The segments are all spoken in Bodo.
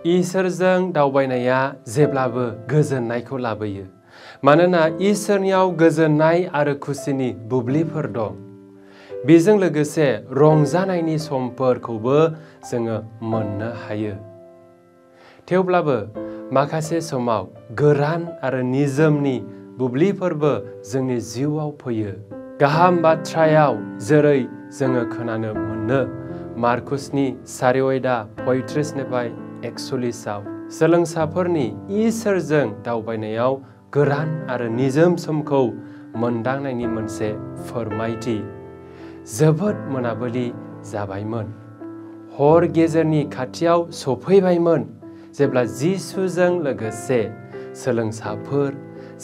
इसोरजों दावबायनाया जेब्लाबो गोजोननायखौ लाबोयो। मानोना इसोरनियाव गोजोननाय आरो खुसिनि बुब्लिफोर दं। बेजों लोगोसे रंजानायनि समफोरखौबो जोङो मोननो हायो। थेवब्लाबो माखासे समाव गोरान आरो निजोमनि बुब्लिफोरबो जोंनि जिउआव फैयो। गाहाम बाथ्रायाव जेरै जोङो खोनानो मोनो मार्कुसनि 4:35 सोलोंसाफोरनि इसोरजों दावबायनायाव गोरान आरो निजोम समखौ मोनदांनायनि मोनसे फोरमायथि। जोबोद मोनाबिलि जाबायमोन। हर गेजेरनि खाथियाव सफैबायमोन जेब्ला जिसुजों लोगोसे सोलोंसाफोर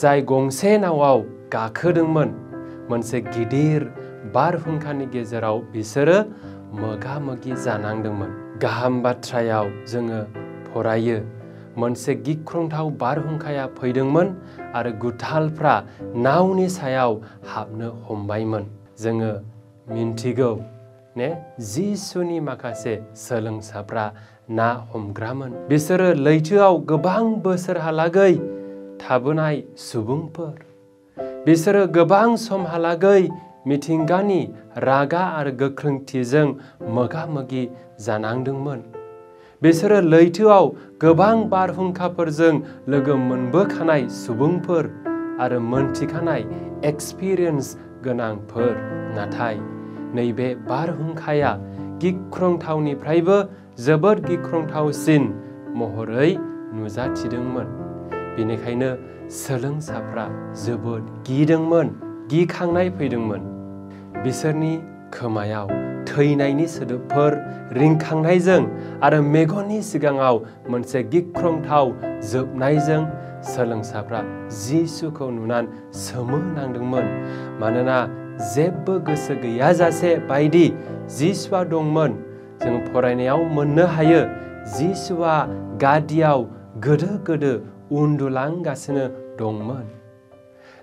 जाय गंसे नावाव गाखोदोंमोन मोनसे गिदिर बारहुंखानि गेजेराव बिसोरो मोगा-मोगि जानांदोंमोन। गाहाम बाथ्रायाव जोङो फरायो मोनसे गिख्रंथाव बारहुंखाया फैदोंमोन आरो गुथालफ्रा नावनि सायाव हाबनो हमबायमोन। जोङो मिन्थिगौ ने जिसुनि माखासे सोलोंसाफ्रा ना हमग्रामोन। बिसोरो लैथोआव गोबां बोसोरहालागै थाबोनाय सुबुंफोर। बिसोरो गोबां समहालागै मिथिंगानि रागा आरो गोख्रोंथिजों मोगा-मोगि जानांदोंमोन। बिसोरो लैथोआव गोबां बारहुंखाफोरजों लोगो मोनबोखानाय सुबुंफोर आरो मोनथिखानाय एक्सपिरियेन्स गोनांफोर। नाथाय नैबे बारहुंखाया गिख्रंथावनिफ्रायबो जोबोद गिख्रंथावसिन महरै नुजाथिदोंमोन। बेनिखायनो सोलोंसाफ्रा जोबोद गिदोंमोन, गिखांनाय फैदोंमोन। बिसोरनि खोमायाव थैनायनि सोदोबफोर रिंखांनायजों आरो मेगननि सिगाङाव मोनसे गिख्रंथाव जोबनायजों सोलोंसाफ्रा जिसुखौ नुनानै सोमोनांदोंमोन। मानोना जेबो गोसो गैयाजासे बायदि जिसुआ दंमोन। जों फरायनायाव मोननो हायो जिसुआ गादियाव गोदो उन्दुलांगासिनो दंमोन।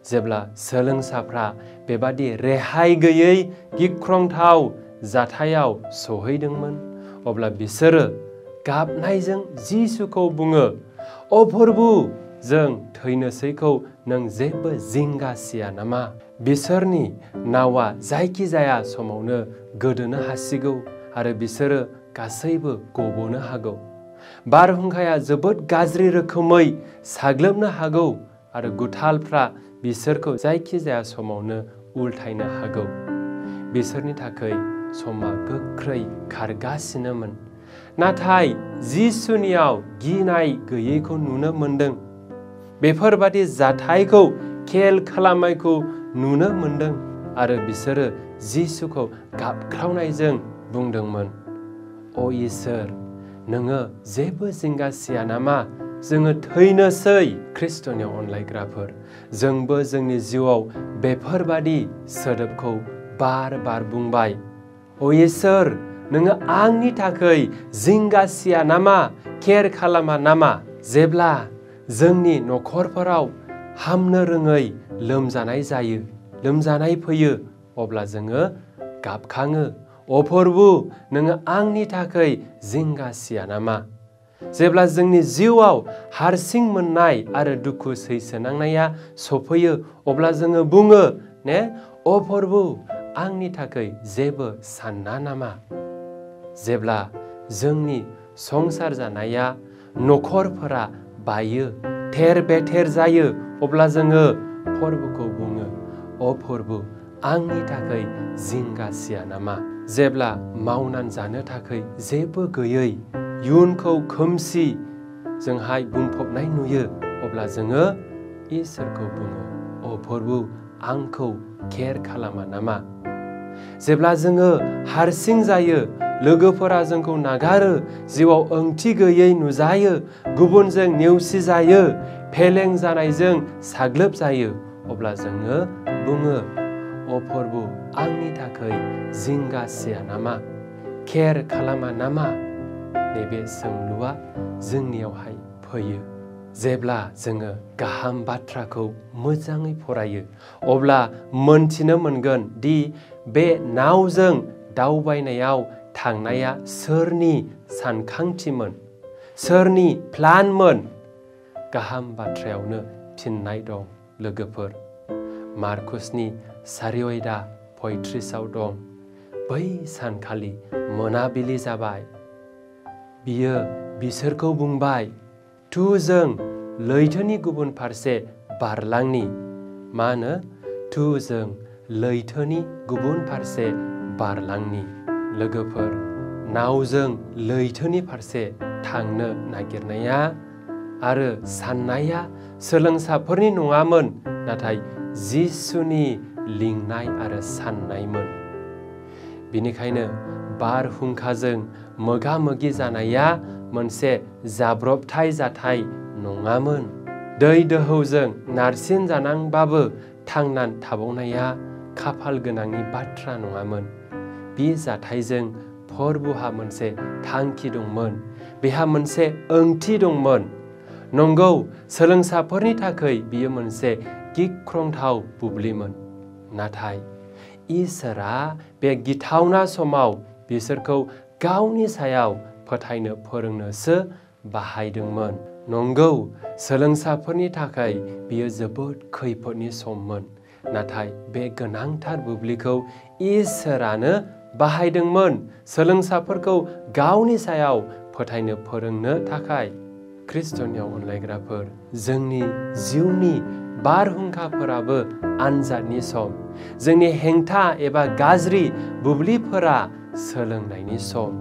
जेब्ला सोलोंसाफ्रा बेबादि रेहाय गैयै गिख्रंथाव जाथायाव सहैदोंमोन अब्ला बिसोरो गाबनायजों जिसुखौ बुङो, "अ प्रभु, जों थैनोसैखौ नों जेबो जिंगासिया नामा?" बिसोरनि नावा जायखिजाया समावनो गोदोनो हासिगौ आरो बिसोरो गासैबो गबनो हागौ। बारहुंखाया जोबोद गाज्रि रोखोमै साग्लोबनो हागौ आरो गुथालफ्रा बिसोरखौ जायखिजाया समावनो उल्थायनो हागौ। बिसोरनि थाखाय समा गोख्रै खारगासिनोमोन। नाथाय जिसुनियाव गिनाय गैयैखौ नुनो मोनदों। बेफोरबादि जाथायखौ खेल खालामनायखौ नुनो मोनदों आरो बिसोरो जिसुखौ गाबख्रावनायजों बुंदोंमोन, "अ इसोर, नोङो जेबो जिंगासिया नामा? जोङो थैनोसै।" ख्रिस्ट'नियाव अनलायग्राफोर, जोंबो जोंनि जिउआव बेफोरबादि सोदोबखौ बार बुंबाय। "अ इसोर, नोङो आंनि थाखाय जिंगासिया नामा? केयार खालामा नामा?" जेब्ला जोंनि न'खरफोराव हामनो रोङै लोमजानाय फैयो अब्ला जोङो गाबखाङो, "अ प्रभु, नोङो आंनि थाखाय जिंगासिया नामा?" जेब्ला जोंनि जिउआव हारसिं मोननाय आरो दुखु सैसोनांनाया सफैयो अब्ला जोङो बुङो ने, "अ प्रभु, आंनि थाखाय जेबो साना नामा?" जेब्ला जोंनि संसार जानाया न'खरफोरा बायो, थेर बेथेर जायो अब्ला जोङो फोरबुखौ बुङो, "अ प्रभु, आंनि थाखाय जिंगासिया नामा?" जेब्ला मावनानै जानो थाखाय जेबो गैयै, इयुनखौ खोमसि जोंहाय बुंफबनाय नुयो अब्ला जोङो इसोरखौ बुङो, "अ प्रभु, आंखौ केयार खालामा नामा?" जेब्ला जोङो हारसिं जायो, लोगोफोरा जोंखौ नागारो, जिउआव ओंथि गैयै नुजायो, गुबुनजों नेवसिजायो, फेलें जानायजों साग्लोबजायो अब्ला जोङो बुङो, "अ प्रभु, आंनि थाखाय जिंगासिया नामा? केयार खालामा नामा?" नैबे सोंलुआ जोंनियावहाय फैयो। जेब्ला जोङो गाहाम बाथ्राखौ मोजाङै फरायो अब्ला मोनथिनो मोनगोन दि बे नावजों दावबायनायाव थांनाया सोरनि सानखांथिमोन, सोरनि प्लानमोन गाहाम बाथ्रायावनो फिननाय दं लोगोफोर। मार्कुसनि 4:35 दं। बै सानखालि मोनाबिलि जाबाय। बियो बिसोरखौ बुंबाय, जों लैथोनि गुबुन फारसे बारलांनि। मा होनो? जों लैथोनि गुबुन फारसे बारलांनि। लोगोफोर, नावजों लैथोनि फारसे थांनो नागिरनाया आरो साननाया सोलोंसाफोरनि नङामोन, नाथाय जिसुनि लिंनाय आरो साननायमोन। बेनिखायनो बारहुंखाजों मोगा-मोगि जानाया मोनसे जाब्रबथाय जाथाय नङामोन। दै दोहौजों नारसिन जानांबाबो थांनानै थाबावनाया खाफाल गोनांनि बाथ्रा नङामोन। बे जाथायजों फोरबुहा मोनसे थांखि दंमोन। बेहा मोनसे ओंथि दंमोन। नंगौ, सोलोंसाफोरनि थाखाय बियो मोनसे गिख्रंथाव बुब्लिमोन। नाथाय इसोरा बे गिथावना समाव बिसोरखौ गावनि सायाव फोथायनो फोरोंनोसो बाहायदोंमोन। नंगौ, सोलोंसाफोरनि थाखाय बियो जोबोद खैफोदनि सममोन। नाथाय बे गोनांथार बुब्लिखौ इसोरानो बाहायदोंमोन सोलोंसाफोरखौ गावनि सायाव फोथायनो फोरोंनो थाखाय। ख्रिस्टनियाव अनलायग्राफोर, जोंनि जिउनि बारहुंखाफोराबो आनजादनि सम। जोंनि हेंथा एबा गाज्रि बुब्लिफोरा सोलोंनायनि सम।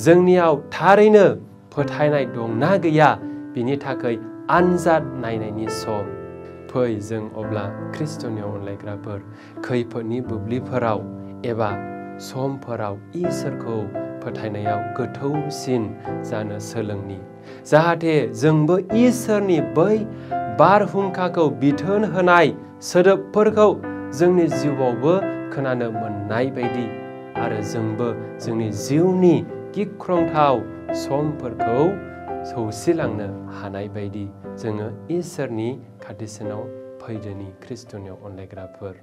जोंनियाव थारैनो फोथायनाय दंना गैया बिनि थाखाय आनजाद नायनायनि सम। फै जों अब्ला ख्रिस्टनियाव अनलायग्राफोर खैफोदनि बुब्लिफोराव एबा समफोराव इसोरखौ फोथायनायाव गोथौसिन जानो सोलोंनि, जाहाथे जोंबो इसोरनि बै बारहुंखाखौ बिथोन होनाय सोदोबफोरखौ जोंनि जिउआवबो खोनानो मोननाय बायदि आरो जोंबो जोंनि जिउनि गिख्रंथाव समफोरखौ सौसिलांनो हानाय बायदि जोङो इसोरनि खाथिसिनाव फैदोनि ख्रिस्टनियाव अनलायग्राफोर।